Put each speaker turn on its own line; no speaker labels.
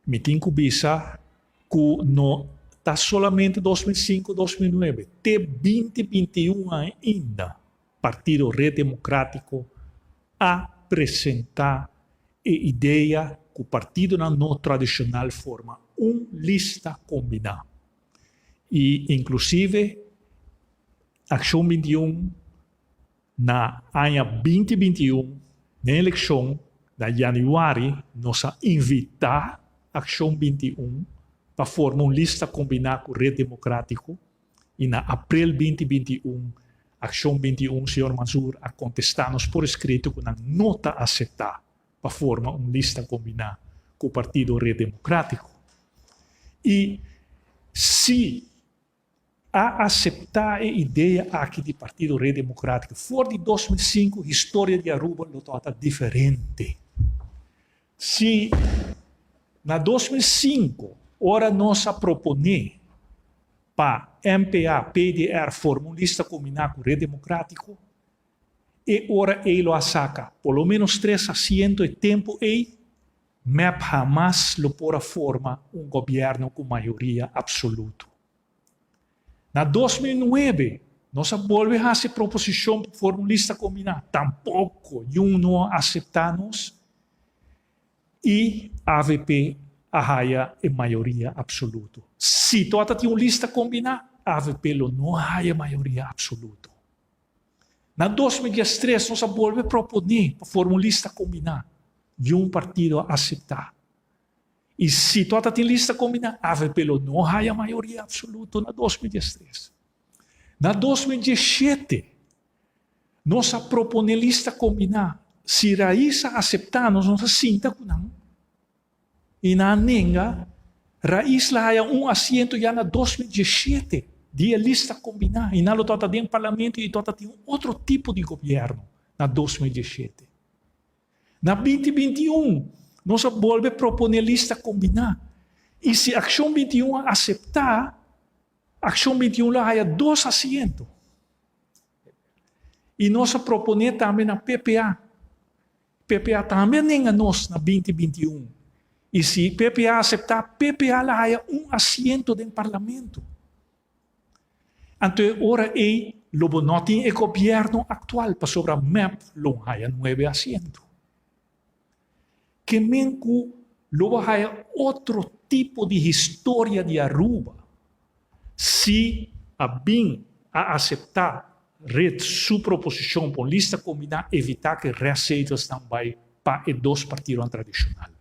Mi tin ku bisa ku no ta solamente 2005, 2009, te 2021 ainda Partido Red Democratico a presenta e idea ku partidonan no tradishonal forma un lista kombiná. I inklusive Akshon 21 na aña 2021 den elekshon na yanüari nos a invitá Akshon 21 pa forma un lista kombiná ku Red Democratico i na aprel 2021 Akshon 21 señor Mansur a kontestá nos por eskrito ku nan no ta aseptá pa forma un lista kombiná ku Partido Red Democratico. I si a aseptá e idea aki di Partido Red Democratico for di 2005, historia di Aruba lo tabata diferente. Si na 2005, ora nos a proponé pa MPA, PDR forma un lista kombiná ku Red Democratico, e ora ei lo a saka por lo menos tres asiento. E tempu ei MEP hamas lo por a forma un gobièrnu ku mayoria absoluto. Na 2009 nos a bolbe hasi proposishon pa forma un lista kombiná, tampoko niun no a aseptá nos i AVP a haya e mayoria absoluto. Si tabata tin un lista kombiná, AVP lo no a haya mayoria absoluto. Na 2013 nos a bolbe proponé pa forma un lista kombiná, niun partido a aseptá. I si tabata tin lista kombiná, AVP lo no haya mayoria absoluto na 2013. Na 2017 nos a proponé lista kombiná. Si Raiz a aseptá nos, nos a sinta ku nan i nan a nenga, Raiz la haya un asiento ya na 2017 di e lista kombiná i nan lo tabata den parlamento i tabata tin un otro tipo di gobièrnu na 2017. Na 2021 nos a bolbe proponé lista kombiná i si Akshon 21 a aseptá, Akshon 21 lo haya dos asiento. I nos a proponé tambe na PPA. PPA tambe a nenga nos na 2021. I si PPA aseptá, PPA lo haya un asiento den parlamento. Anto e ora ei lo bo no tin e gobièrnu aktual pasobra MEP lo haya nuebe asiento. Ke men ku lo bo haya otro tipo di historia di Aruba si a bin a aseptá Red su proposishon pa un lista kombiná, evitá ku e restzetelsnan bai pa e dos partidonan tradishonal.